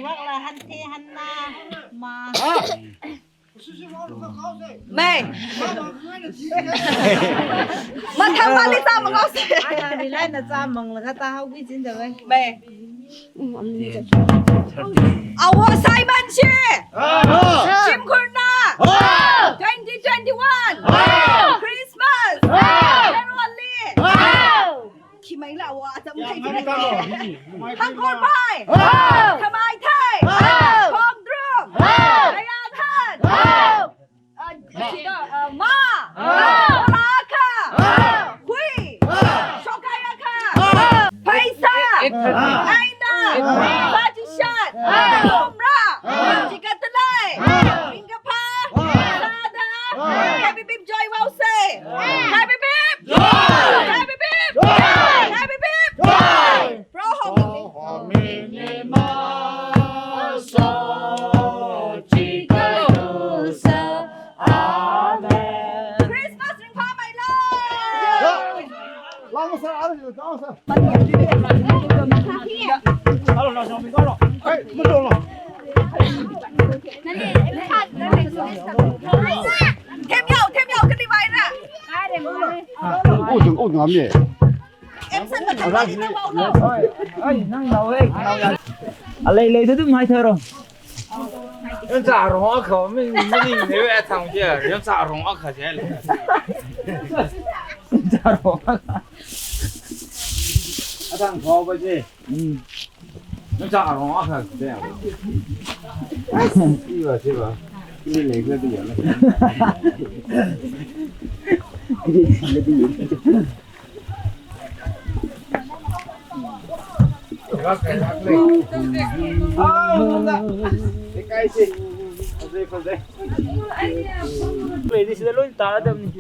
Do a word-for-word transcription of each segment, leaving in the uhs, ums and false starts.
ꯋꯥꯛꯂ ꯍꯟꯊꯦ ꯍꯟꯅ ꯃꯥ꯫ ꯃꯩ꯫ ꯃꯊꯪ ꯃꯥꯗꯤ ꯆꯥꯝꯃ ꯉꯥꯎꯁꯦ꯫ ꯑꯩꯅ ꯔꯤꯂꯥꯏꯅ ꯆꯥꯝꯃꯪꯂꯒ ꯇꯥꯍꯧꯈꯤ ꯆꯤꯟꯗꯕꯩ꯫ ꯃꯩ꯫ ꯑꯋꯣ ꯁꯥꯏꯃꯟꯁꯤ꯫ ꯆꯤꯝꯈꯨꯔꯅ꯫ Twenty twenty one꯫ Christmas꯫ ꯈꯦꯔꯣꯜꯂꯤ꯫ ꯈꯤꯃꯩ ꯂꯥꯛꯑꯣ ꯑꯆꯝ ꯈꯩꯁꯤ꯫ ꯍꯪꯀꯣꯔ ꯐꯥꯏ꯫ ꯊꯃꯥꯏ ꯊꯥꯏ꯫ ꯈꯣꯡꯗ꯭ꯔꯨꯝ꯫ ꯃꯌꯥꯡꯍꯟ꯫ ꯑ, ꯁꯤꯗ, ꯑ, ꯃꯥ꯫ ꯕꯣꯔꯥ ꯑꯈꯥ꯫ ꯍꯨꯏ꯫ ꯁꯣꯀꯥꯏ ꯑꯈꯥ꯫ ꯄꯩꯁꯥ꯫ ꯑꯩꯅ꯫ ꯁꯥꯖꯤꯁꯟ꯫ ꯈꯨꯝꯔꯥ꯫ ꯆꯤꯀꯠꯇ ꯂꯩ꯫ ꯏꯪꯒꯐꯥ꯫ ꯁꯥꯗ꯫ ꯍꯦꯕꯤ ꯕꯤꯞ ꯖꯣꯏ ꯋꯥꯎꯁꯦ꯫ ꯍꯦꯕꯤ ꯕꯤꯞ꯫ ꯍꯦꯕꯤ ꯕꯤꯞ꯫ ꯍꯦꯕꯤ ꯕꯤꯞ꯫ ꯄ꯭ꯔꯣ ꯍꯣꯃꯤ꯫ ꯈ꯭ꯔꯤꯁꯃꯥꯁ ꯔꯤꯡꯐꯥ ꯃꯩꯂꯥ꯫ ꯊꯦꯝ ꯌꯥꯎ, ꯊꯦꯝ ꯌꯥꯎ, ꯀꯔꯤ ꯋꯥꯏꯔ? ꯑꯣ, ꯅꯪ, ꯑꯣ, ꯅꯪ ꯉꯝꯃꯦ꯫ ꯑꯦꯝꯁꯟ ꯃꯊꯪ ꯋꯥꯏꯗꯤ ꯅꯪ ꯂꯥꯎꯅ꯫ ꯑꯩ, ꯅꯪ ꯂꯥꯎꯋꯦ, ꯂꯥꯎ ꯌꯥ-, ꯑꯂꯩ ꯂꯩꯗ ꯑꯗꯨꯝ ꯍꯥꯏꯊꯔꯣ꯫ ꯌꯣꯟꯆꯥꯛ ꯑꯔꯣꯡ ꯑꯈꯕ ꯃꯤ, ꯃꯤ, ꯃꯤ, ꯃꯤ, ꯊꯝꯒꯦ꯫ ꯌꯣꯟꯆꯥꯛ ꯑꯔꯣꯡ ꯑꯈꯁꯦ ꯍꯥꯏ ꯂꯩ꯫ ꯌꯣꯟꯆꯥꯛ ꯑꯔꯣꯡ ꯑꯈ꯫ ꯑꯊꯥꯡ ꯐꯥꯎꯕꯁꯦ꯫ ꯎꯝ꯫ ꯅꯪ ꯆꯥꯛ ꯑꯔꯣ ꯑꯈꯛ ꯇꯧ ꯌꯥꯕ꯭ꯔꯣ? ꯑꯁ, ꯁꯤꯕ, ꯁꯤꯕ꯫ ꯁꯤ ꯂꯩꯈ꯭ꯔꯗꯤ ꯌꯥꯔꯦ꯫ ꯂꯩꯀꯥꯏꯁꯦ ꯐꯖꯩ, ꯐꯖꯩ꯫ ꯂꯩꯗꯤ ꯁꯤꯗ ꯂꯣꯏ ꯇꯥꯔꯗꯕꯅꯤ꯫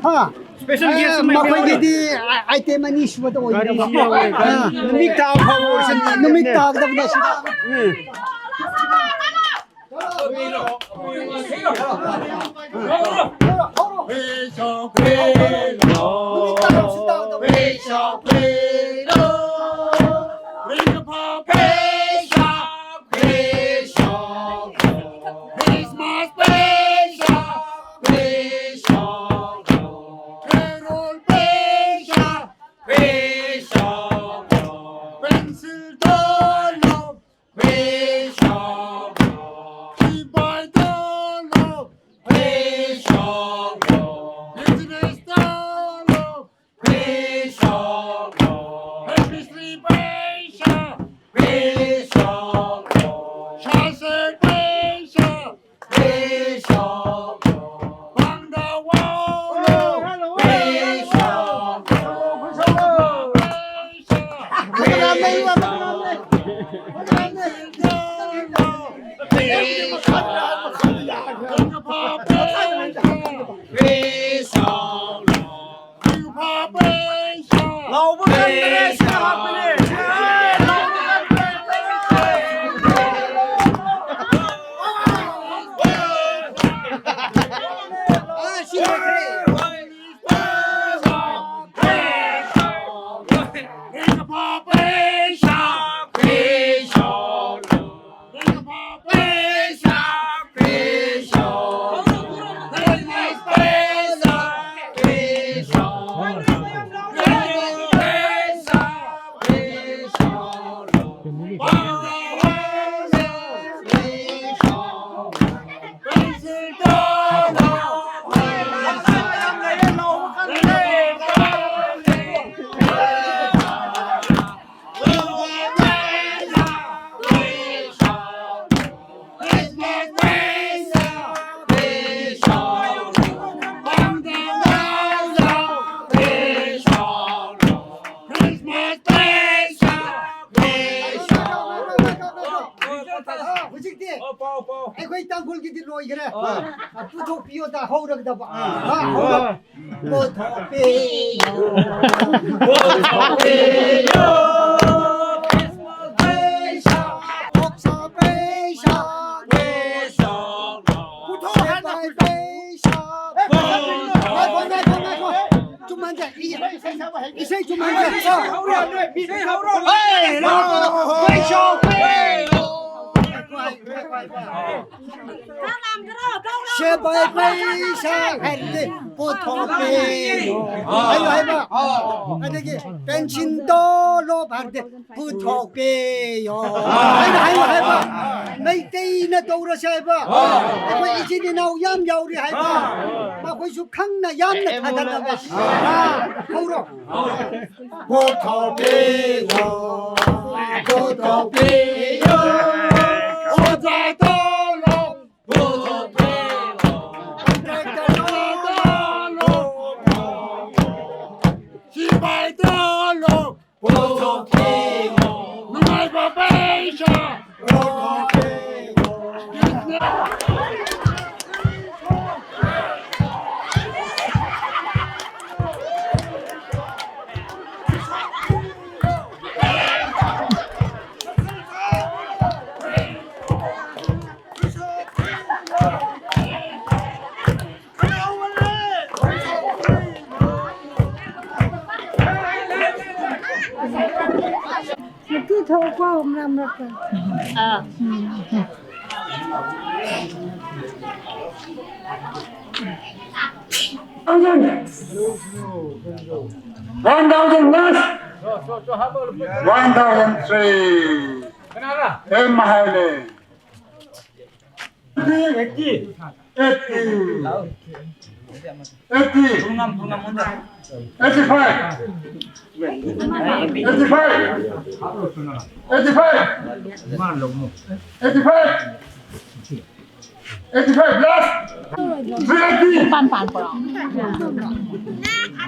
ꯍꯥ? Special guest ꯑꯃ ꯃꯈꯣꯏꯒꯤꯗꯤ item ꯑꯅꯤ ꯁꯨꯕꯗ ꯑꯣꯏꯒꯗꯕ꯫ ꯒꯥꯔꯤꯁꯨ ꯌꯥꯎꯋꯦ, ꯒꯥꯔꯤ꯫ ꯑꯥ, ꯅꯨꯃꯤꯠ ꯇꯥꯕ ꯐꯥꯎꯕ ꯑꯣꯏꯁꯟꯕꯤꯒꯗꯕꯅꯦ꯫ ꯅꯨꯃꯤꯠ ꯇꯥꯒꯗꯕꯅꯦ ꯁꯤꯗ꯫ ꯎꯝ꯫ Peace of love. Pencil dollar. Peace of love. Goodbye dollar. Peace of love. Business dollar. Peace of love. Happy Sri Peace. Peace of love. Chase Peace. Peace of love. Bang the wall. Peace of love. Peace of love. Peace of love. Peace of love. ꯂꯥꯎꯕ ꯉꯝꯗ꯭ꯔꯦ, ꯁꯤ ꯍꯥꯞꯄꯅꯦ꯫ ꯑꯥ, ꯁꯤ ꯂꯣꯏꯈ꯭ꯔꯦ꯫ ꯍꯧꯖꯤꯛꯇꯤ ꯑꯣ, ꯄꯥꯎ, ꯄꯥꯎ꯫ ꯑꯩꯈꯣꯏ ꯇꯥꯡꯈꯨꯜꯒꯤꯗꯤ ꯂꯣꯏꯈ꯭ꯔꯦ꯫ ꯑꯥ꯫ ꯄꯨꯊꯣꯛꯄꯤꯌꯣꯗ ꯍꯧꯔꯒꯗꯕ꯫ ꯑꯥ꯫ ꯑꯥ, ꯍꯧꯔꯣ꯫ ꯑꯥ꯫ ꯄꯨꯊꯣꯛꯄꯤꯌꯣ꯫ ꯄꯨꯊꯣꯛꯄꯤꯌꯣ꯫ ꯄꯩꯁꯥ꯫ ꯄꯩꯁꯥ꯫ ꯄꯨꯊꯣꯛ ꯍꯥꯟꯅ꯫ ꯄꯩꯁꯥ꯫ ꯉꯥꯏꯈꯣ, ꯉꯥꯏꯈꯣ, ꯉꯥꯏꯈꯣ꯫ ꯆꯨꯝꯍꯟꯁꯦ꯫ ꯏꯁꯩ ꯆꯨꯝꯍꯟꯁꯦ꯫ ꯏꯁꯩ ꯍꯧꯔꯣ꯫ ꯏꯁꯩ ꯍꯧꯔꯣ꯫ ꯍꯣꯏ, ꯍꯣꯏ, ꯍꯣꯏ꯫ ꯄꯩꯁꯥ꯫ ꯁꯦꯕꯥꯏ ꯄꯩꯁꯥ ꯍꯥꯏꯔꯗꯤ ꯄꯨꯊꯣꯛꯄꯤꯌꯣ꯫ ꯍꯥꯏꯌꯣ, ꯍꯥꯏꯕ꯫ ꯑꯗꯒꯤ ꯄꯦꯟꯁꯤꯟ ꯇꯣꯂꯣꯞ ꯍꯥꯏꯔꯗꯤ ꯄꯨꯊꯣꯛꯄꯤꯌꯣ꯫ ꯍꯥꯏꯅ ꯍꯥꯏꯌꯣ ꯍꯥꯏꯕ꯫ ꯃꯩꯇꯩꯅ ꯇꯧꯔꯁꯦ ꯍꯥꯏꯕ꯫ ꯑꯩꯈꯣꯏ ꯏꯆꯤꯟ ꯏꯅꯥꯎ ꯌꯥꯝ ꯌꯥꯎꯔꯤ ꯍꯥꯏꯕ꯫ ꯃꯈꯣꯏꯁꯨ ꯈꯪꯅ ꯌꯥꯝꯅ ꯊꯥꯒꯠꯅꯕ꯫ ꯍꯧꯔꯣ꯫ ꯄꯨꯊꯣꯛꯄꯤꯌꯣ, ꯄꯨꯊꯣꯛꯄꯤꯌꯣ, ꯑꯣꯖꯥ ꯇꯣꯂꯣꯞ, ꯄꯨꯊꯣꯛꯄꯤꯌꯣ, ꯗꯥꯛꯇꯔ ꯇꯣꯂꯣꯞ, ꯁꯤꯐꯥꯏ ꯇꯣꯂꯣꯞ, ꯄꯨꯊꯣꯛꯄꯤꯌꯣ, ꯅꯨꯡꯉꯥꯏꯕ ꯄꯩꯁꯥ, ꯄꯨꯊꯣꯛꯄꯤꯌꯣ꯫ ꯅꯨꯄꯤ ꯊꯣꯛꯄ ꯃꯔꯛ ꯃꯔꯛꯇ꯫ ꯑꯥ꯫ One thousand last. One thousand three. M Haile. Eighty. Eighty. Eighty. Eighty-five. Eighty-five. Eighty-five. Eighty-five. Eighty-five. Last. Three eighty.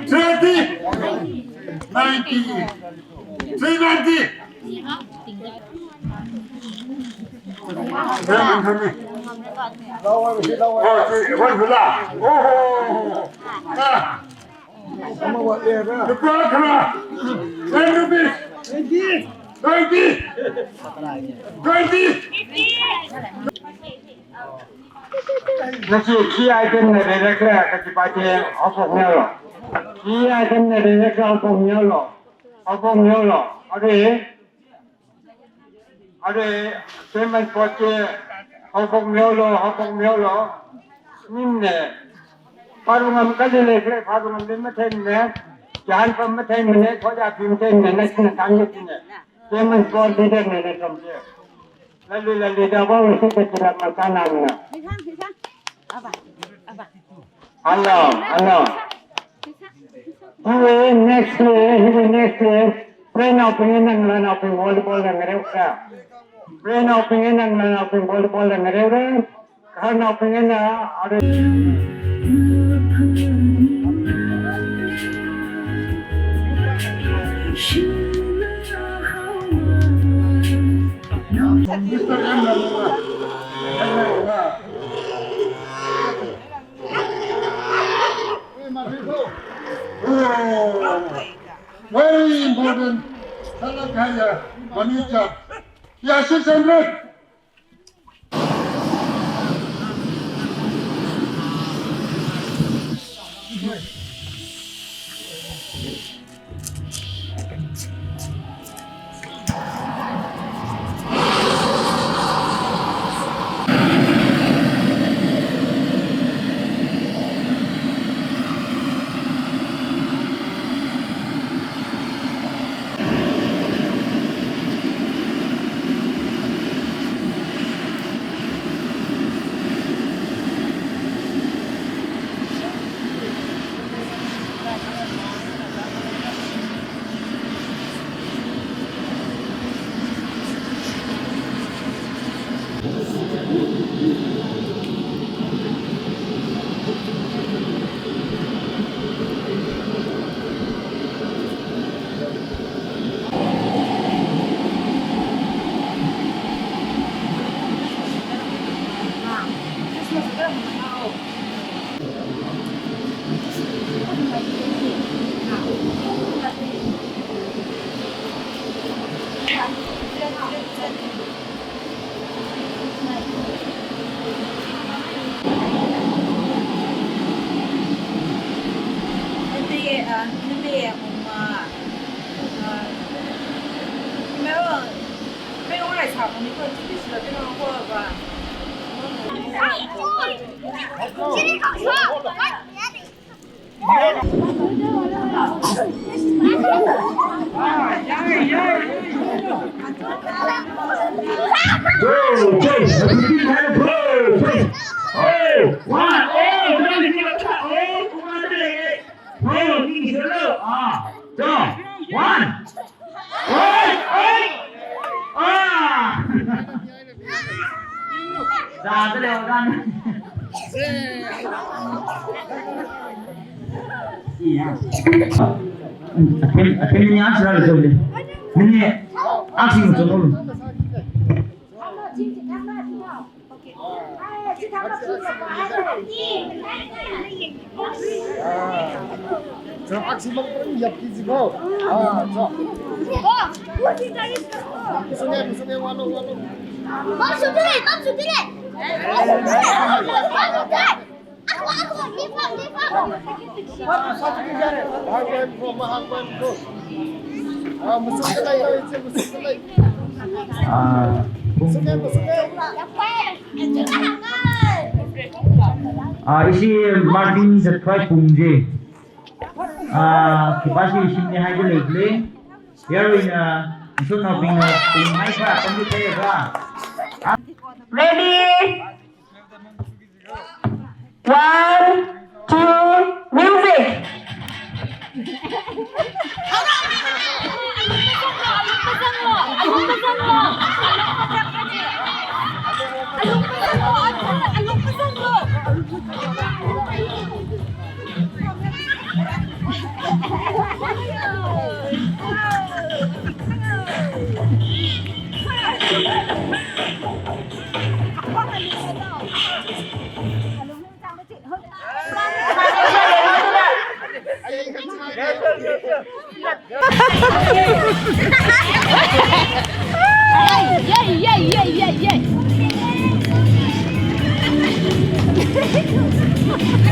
Three eighty. Ninety. Three ninety. Oh, one hundred. Oh, oh. Ah. ꯂꯨꯄꯥ ꯈꯔ. Ten rupees. Twenty. Twenty. ꯉꯁꯤ ꯁꯤ ꯑꯥꯏꯇꯦꯝꯅ ꯂꯩꯔꯛꯈ꯭ꯔꯦ, ꯀꯆꯤꯄꯥꯇꯤ ꯍꯧꯗꯣꯛꯅꯔꯣ꯫ ꯁꯤ ꯑꯥꯏꯇꯦꯝꯅ ꯂꯩꯔꯛꯈ꯭ꯔꯦ, ꯍꯧꯗꯣꯛꯅꯔꯣ꯫ ꯍꯧꯗꯣꯛꯅꯔꯣ꯫ ꯑꯗꯨ ꯑꯗꯩ ꯆꯦꯟꯕ ꯏꯁꯄꯣꯔꯠꯀꯤ ꯍꯧꯕꯣꯛ ꯃꯤꯍꯧꯂꯣ, ꯍꯧꯕꯣꯛ ꯃꯤꯍꯧꯂꯣ꯫ ꯅꯤꯡꯅꯦ꯫ ꯐꯥꯔꯨꯡꯉꯝ ꯀꯜꯂꯤ ꯂꯩꯈ꯭ꯔꯦ, ꯐꯥꯔꯨꯡꯉꯝꯗꯤ ꯃꯊꯦꯜꯅꯦ꯫ ꯌꯥꯍꯟꯕ ꯃꯊꯦꯜꯅꯦ, ꯈꯣꯏꯖꯥ ꯐꯤ ꯃꯊꯦꯜꯅꯦ, ꯅꯁꯤꯅ ꯀꯥꯡꯖꯤꯠꯇꯤꯅꯦ꯫ ꯆꯦꯟꯕ ꯏꯁꯄꯣꯔꯠ ꯂꯤꯗꯔꯅꯦ, ꯂꯩꯐꯝꯁꯦ꯫ ꯂꯜꯂꯤ ꯂꯜꯂꯤꯗ ꯑꯋꯥꯡ ꯁꯤꯗ ꯆꯤꯜꯂꯛ ꯃꯆꯥ ꯅꯥꯅꯤꯅ꯫ Hello, hello. He will next play, he will next play. Play now, play now, play now, play volleyball na ngareu ka. Play now, play now, play now, play volleyball na ngareu re. Kahar now, play na, are. Very important. Salakaya, Manichat. Yeah, six hundred. Go, go, go, go. Oh, one, oh, no, you give a cut. Oh, come on, come on. Oh, you get a little, ah, go. One. Oh, oh, ah. ꯌꯥꯗ꯭ꯔꯦ, ꯑꯣꯖꯥꯅ꯫ ꯑꯊꯦꯟ-, ꯑꯊꯦꯟ ꯃꯤꯅꯤ ꯑꯥ ꯁꯤꯔꯥ ꯂꯩꯇꯧꯗꯦ꯫ ꯃꯤꯅꯤ ꯑꯥ ꯁꯤꯡ ꯆꯠꯂꯣ꯫ ꯆꯥꯛꯁꯤ ꯃꯔꯛ ꯃꯔꯛ ꯌꯥꯞꯄꯤꯁꯤꯀꯣ꯫ ꯑꯥ, ꯆꯣ꯫ ꯃꯨꯁꯨꯡꯉꯦ, ꯃꯨꯁꯨꯡꯉꯦ, ꯋꯥꯠꯂꯣ, ꯋꯥꯠꯂꯣ꯫ ꯃꯥꯁꯨ ꯄꯤꯔꯦ, ꯃꯥꯁꯨ ꯄꯤꯔꯦ꯫ ꯃꯥꯁꯨ ꯄꯤꯔꯦ꯫ ꯑꯈꯣ, ꯑꯈꯣ, ꯂꯦꯞꯄꯣ, ꯂꯦꯞꯄꯣ꯫ ꯃꯍꯥꯛ ꯃꯥꯟꯈꯣ, ꯃꯍꯥꯛ ꯃꯥꯟꯈꯣ꯫ ꯑꯥ, ꯃꯨꯁꯨꯡꯗ ꯂꯩ, ꯏꯆꯦ, ꯃꯨꯁꯨꯡꯗ ꯂꯩ꯫ ꯑꯥ꯫ ꯃꯨꯁꯨꯡꯉꯦ, ꯃꯨꯁꯨꯡꯉꯦ꯫ ꯑꯥ, ꯏꯆꯦ ꯃꯥꯔꯇꯤꯟ ꯆꯠꯄ ꯄꯨꯡꯁꯦ꯫ ꯑꯥ, ꯈꯤꯄꯥꯁꯤ ꯏꯁꯤꯡꯅꯦ ꯍꯥꯏꯕ ꯂꯩꯇ꯭ꯔꯦ꯫ ꯌꯥꯔꯣꯏꯅ ꯏꯁꯣꯔ ꯅꯥꯎꯄꯤꯅ ꯄꯨꯡ ꯍꯥꯏꯕ ꯄꯨꯡꯗꯨ ꯊꯦꯡꯉꯒ꯫ Ready? One, two, music!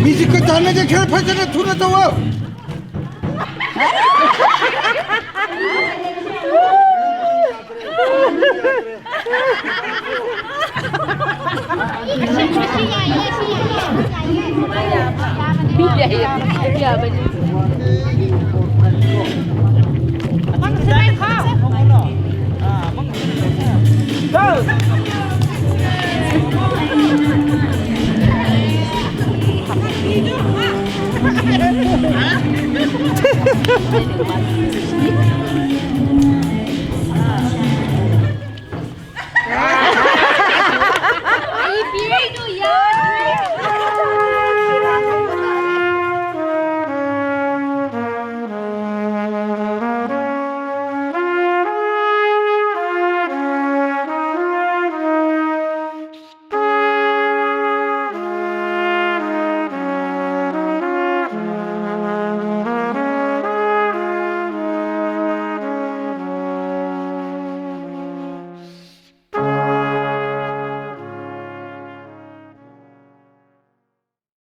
ꯃ꯭ꯌꯨꯖꯤꯛꯀ ꯆꯥꯟꯅꯗꯦ, ꯈꯔ ꯐꯖꯅ ꯊꯨꯅ ꯇꯧꯋꯣ꯫ ꯌꯥꯕꯅꯤ꯫